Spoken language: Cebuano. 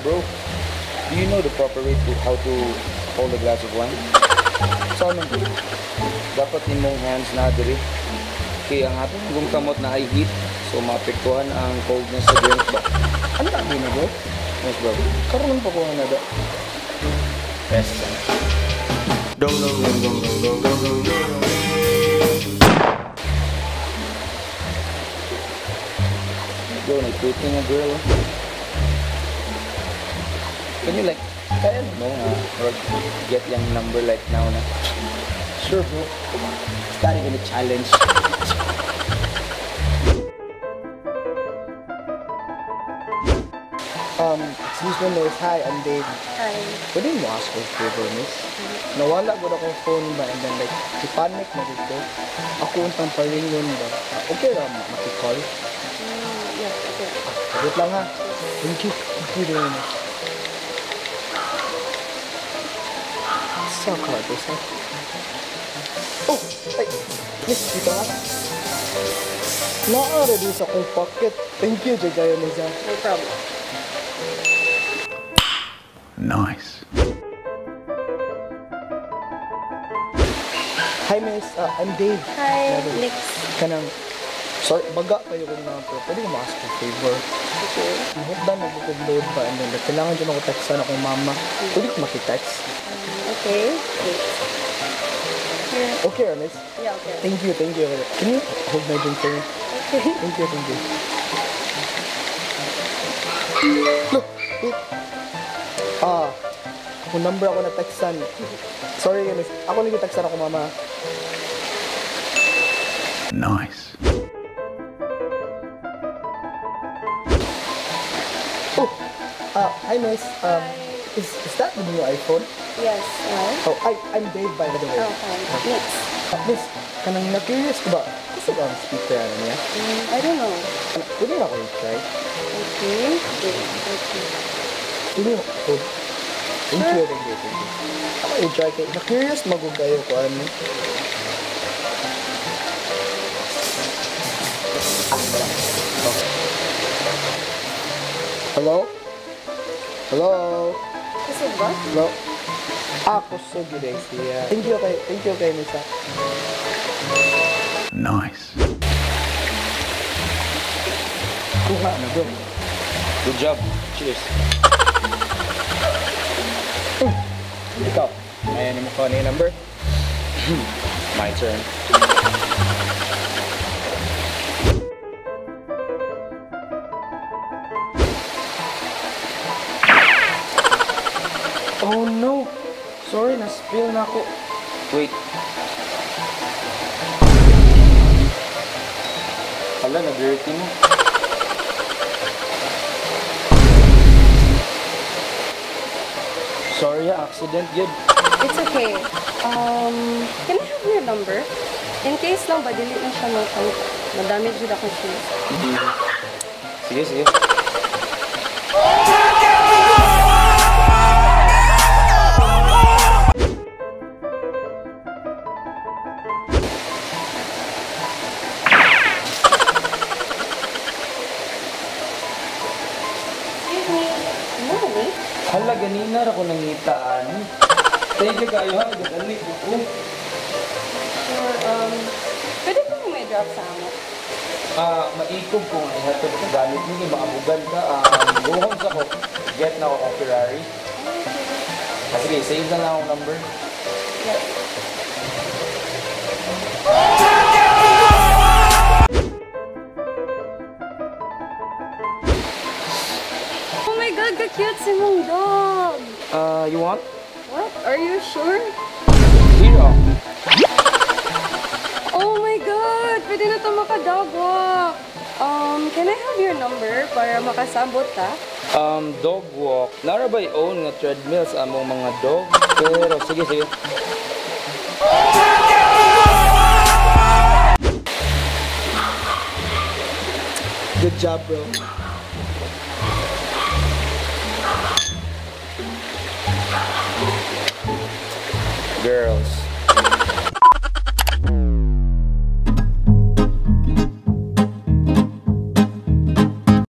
bro. Do you know the proper way to how to hold a glass of wine? Saan man, bro? Dapat imong hands na diri. Kay ang atong gong kamot na ay heat, so maapektuhan ang coldness sa drink ba. Ano na na, bro? Yes, bro. Karon pa ko na da. Best. Dong dong dong dong dong dong dong dong. Bro, nag-tweet nga girl. Can you like, kaya mo nga, or get yung number like now na? Sure, bro. It's not even a challenge. Excuse me, miss. Hi, I'm Dave. Hi. Pwede mo ask for favor, miss? Nawala ko akong phone ba and then like, si-panic na dito. Ako untang paringon ba? Okay ra, makikall? Yeah, okay. Wait lang ha. Thank you. Thank you very much. Sa ka, sa. Oh! Ay! Miss, dito ha? Naa ready sa akong pocket. Thank you, Jagayo, miss ha. No problem. Nice. Hi, miss. I'm Dave. Hi, Nix. Kanang, sorry, baga kayo kong number. Pwede ko ma-ask for favor. Okay. Mahupdan na ko load ba and then like, kailangan dyan ako textan akong mama. Pwede ko maki-text. Okay. Wait. Here. Okay, miss? Yeah, okay. Thank you, thank you. Can you hold my drink for me? Okay. Thank you, thank you. Look, wait. Ah, kung number ako na textan. Sorry, miss. Ako nag-textan ako, mama. Nice. Oh, hi, miss. Is that the new iPhone? Yes. Oh, I'm Dave, by the way. Oh, hi. Nix. Miss, kanang na-curious ko ba? Gusto ba ang speaker ano niya? I don't know. Pwede na ako i-try. Okay. Wait, okay. Can you hold? Thank you, thank you, thank you. Ako i-try kay. Na-curious magug kayo ko ano. Okay. Hello? Hello? Kusog ba? Hello? Ah, kusog yun eh siya. Thank you kay Misa. Nice. Kuha na, bro. Good job. Cheers. Ikaw, ayan mo ko na yung number. My turn. Oh no! Sorry, na-spill na ako. Wait. Hala, na-dirty mo. Sorry, accident yun. It's okay. Can I have your number? In case lang ba, dili na siya ma-damage yun akong shoes. Sige, sige. Excuse me. Ano? Hala, ganina ra ko nangitaan. Thank you kayo ha, gadali ko. Sure, pwede ko may drop sa amo? Maikog ko nga ihatod ka gamit mo, maabugan ka. Go home sa ko. Get na ako kong Ferrari. Okay. Sige, save na lang akong number. Yeah. Oh my God, ka-cute si mong dog! You want? What? Are you sure? Here, oh. Oh my God! Pwede na ito maka-dog walk! Can I have your number para makasabot ta? Dog walk. Nara ba own nga treadmill sa among mga dog? Pero, sige, sige. Good job, bro. Girls.